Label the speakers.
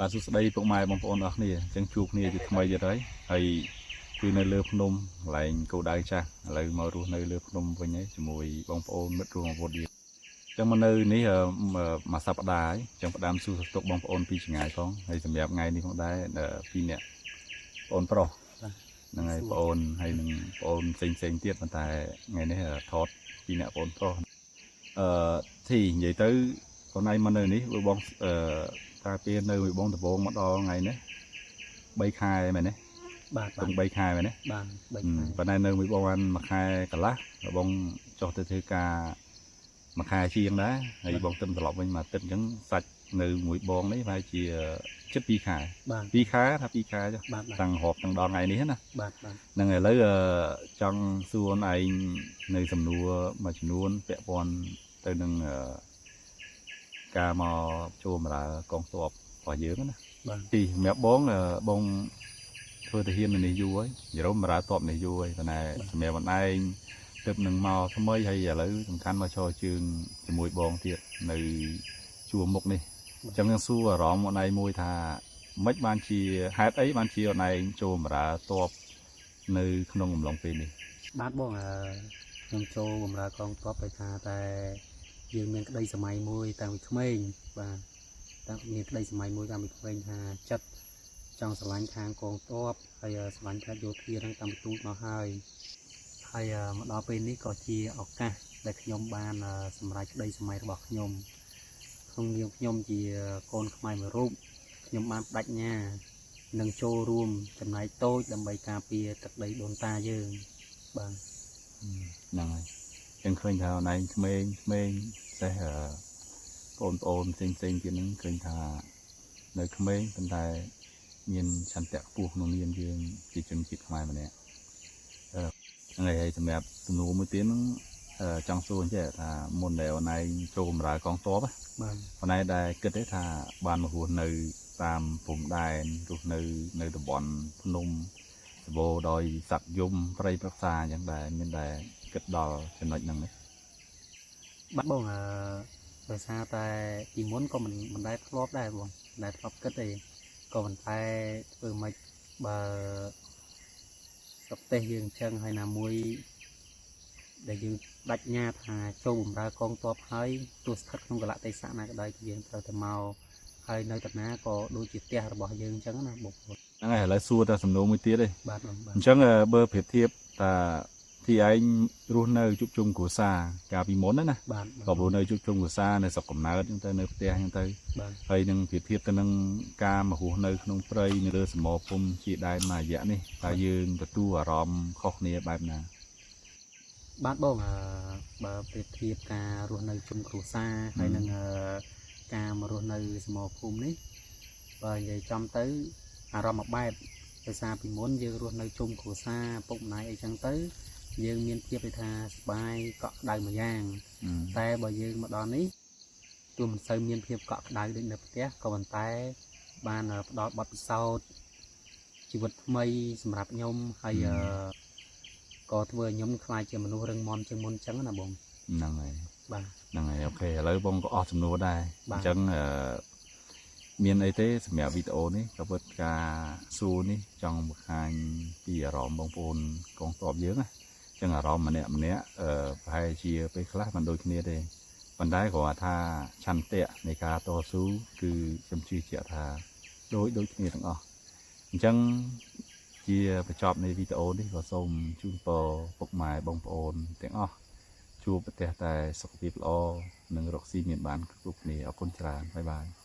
Speaker 1: បាទសួស្តីពុកម៉ែបងប្អូនអរគ្នាអញ្ចឹងជួបគ្នាជាថ្មីទៀតហើយហើយគឺនៅលើភ្នំកន្លែងគោដៅចាស់ឥឡូវមករស់នៅលើភ្នំវិញហើយជាមួយបងប្អូនមិត្តរួមអាវុធយើងអញ្ចឹងមកនៅនេះមួយសប្តាហ៍ហើយអញ្ចឹងផ្ដាំសួរសុខទុក្ខបងប្អូនពីចម្ងាយផងហើយសម្រាប់ថ្ងៃនេះផងដែរពីរនាក់បងប្រុសហ្នឹងហើយបងអូនហើយនឹងបងអូនផ្សេងផ្សេងទៀតប៉ុន្តែថ្ងៃនេះថតពីរនាក់បងប្រុសអឺធីនិយាយទៅបងឯងមកនៅនេះបងអឺតាពេលនៅមួយបងដំបងមកដល់ថ្ងៃនេះ3ខែមែនទេ?
Speaker 2: បាទបាទ
Speaker 1: ទាំង3ខែមែនទេ?
Speaker 2: បាទ3ខែ។
Speaker 1: ប៉ុន្តែនៅមួយបងបានមួយខែកន្លះបងចុះទៅធ្វើការមួយខែជាងដែរហើយបងទៅត្រឡប់វិញមួយអាទិត្យអញ្ចឹងសាច់នៅមួយបងនេះប្រហែលជាជិត2ខែ។
Speaker 2: បាទ។
Speaker 1: 2ខែថា2ខែចុះ។
Speaker 2: បាទបាទ
Speaker 1: តាំងរាប់ទាំងដល់ថ្ងៃនេះណា។
Speaker 2: បាទបាទ។
Speaker 1: ហ្នឹងហើយឥឡូវចង់សួរឯងនៅសំណួរមួយចំនួនពាក់ព័ន្ធទៅនឹងការមកចូលបម្រើកងទ័ពរបស់យើងណា។
Speaker 2: បាទ។
Speaker 1: ទីសម្រាប់បងបងធ្វើទាហាននៅនេះយូរហើយនិយាយបម្រើទ័ពនេះយូរហើយប៉ុន្តែសម្រាប់បងឯងទើបនឹងមកថ្មីហើយឥឡូវសំខាន់មកឈរជើងជាមួយបងទៀតនៅជួរមុខនេះអញ្ចឹងខ្ញុំសួរអារម្មណ៍បងឯងមួយថាមិនបានជាហេតុអីបានជាបងឯងចូលបម្រើទ័ពនៅក្នុងអំឡុងពេលនេះ?
Speaker 2: បាទបងអឺខ្ញុំចូលបម្រើកងទ័ពដោយថាតែយើងមានក្តីសម័យមួយតាំងពីក្មេងបាទតាំងមានក្តីសម័យមួយតាំងពីក្មេងថាចិត្តចង់ស្រឡាញ់ខាងកងទ័ពហើយស្រឡាញ់ផ្នែកយោធាហ្នឹងតាំងពីទូចមកហើយហើយមកដល់ពេលនេះក៏ជាឱកាសដែលខ្ញុំបានសម្រេចក្តីសម័យរបស់ខ្ញុំក្នុងនាមខ្ញុំជាកូនខ្មែរមួយរូបខ្ញុំបានបដិញ្ញានឹងចូលរួមចំណែកតូចដើម្បីការពារទឹកដីដូនតាយើងបាទ។
Speaker 1: ហ្នឹងហើយចឹងឃើញថាអូនឯងក្មេងក្មេងសេះបងប្អូនផ្សេងផ្សេងទៀតហ្នឹងឃើញថានៅក្មេងប៉ុន្តែមានឆន្ទៈខ្ពស់ក្នុងនាមយើងជាជនជាតិខ្មែរម្នាក់ហ្នឹងហើយហើយសម្រាប់សំណួរមួយទៀតហ្នឹងចង់សួរអញ្ចឹងថាមុនដែលអូនឯងចូលបម្រើកងទ័ព
Speaker 2: បាទ។
Speaker 1: អូនឯងដែលគិតទេថាបានមករស់នៅតាមព្រំដែនរស់នៅនៅតំបន់ភ្នំសម្បូរដោយសត្វយំព្រៃប្រឹក្សាអញ្ចឹងដែរមានដែរគិតដល់ចំណុចហ្នឹងទេ?
Speaker 2: បាទបងអឺដោយសារតែពីមុនក៏មិនដែលធ្លាប់ដែរបងមិនដែលធ្លាប់គិតទេក៏ប៉ុន្តែធ្វើម៉េចបើស្រុកទេសយើងអញ្ចឹងហើយណាមួយដែលយើងបដិញ្ញាថាចូលបម្រើកងទ័ពហើយទោះស្ថិតក្នុងកលៈទេសៈណាក៏ដោយគឺយើងត្រូវតែមកហើយនៅតាណាក៏ដូចជាផ្ទះរបស់យើងអញ្ចឹងណាបងប្អូន។
Speaker 1: ហ្នឹងហើយឥឡូវសួរតែសំណួរមួយទៀតទេ
Speaker 2: បាទបងបាទ។
Speaker 1: អញ្ចឹងបើប្រៀបធៀបតាទីឯងរស់នៅជួបជុំគ្រួសារកាលពីមុនណាណា
Speaker 2: បាទ។
Speaker 1: ក៏រស់នៅជួបជុំគ្រួសារនៅស្រុកកំណើតអញ្ចឹងទៅនៅផ្ទះអញ្ចឹងទៅ
Speaker 2: បាទ។
Speaker 1: ហើយនឹងប្រៀបធៀបទៅនឹងការមករស់នៅក្នុងព្រៃនៅលើសមរភូមិជាដែនមួយរយៈនេះតើយើងទទួលអារម្មណ៍ខុសគ្នាបែបណា?
Speaker 2: បាទបងអឺបើប្រៀបធៀបការរស់នៅជុំគ្រួសារហើយនឹងការមករស់នៅសមរភូមិនេះបើនិយាយចំទៅអារម្មណ៍មួយបែបដោយសារពីមុនយើងរស់នៅជុំគ្រួសារពុកម្ដាយអីចឹងទៅយើងមានភាពដូចថាសប្បាយកក់ក្ដៅមួយយ៉ាង តែបើយើងមកដល់នេះទោះមិនសូវមានភាពកក់ក្ដៅដូចនៅផ្ទះក៏ប៉ុន្តែបានផ្ដល់បទពិសោធន៍ជីវិតថ្មីសម្រាប់ខ្ញុំហើយក៏ធ្វើឲ្យខ្ញុំក្លាយជាមនុស្សរឹងមាំជាងមុនចឹងណាបង។
Speaker 1: ហ្នឹងហើយ។
Speaker 2: បាទ។
Speaker 1: ហ្នឹងហើយ OK ឥឡូវបងក៏អស់សំណួរដែរ។
Speaker 2: បាទ។
Speaker 1: អញ្ចឹងអឺមានអីទេសម្រាប់វីដេអូនេះក៏ពិតការសួរនេះចង់បង្ហាញពីអារម្មណ៍បងប្អូនកងទ័ពយើងណាអញ្ចឹងអារម្មណ៍ម្នាក់ម្នាក់អឺប្រហែលជាពេលខ្លះមិនដូចគ្នាទេប៉ុន្តែគ្រាន់ថាឆន្ទៈនៃការតស៊ូគឺខ្ញុំជឿជាក់ថាដូចដូចគ្នាទាំងអស់អញ្ចឹងជាបញ្ចប់នៃវីដេអូនេះក៏សូមជូនពរពុកម៉ែបងប្អូនទាំងអស់ជួបប្រទះតែសុខភាពល្អនិងរកស៊ីមានបានគ្រប់គ្នាអរគុណច្រើន bye bye.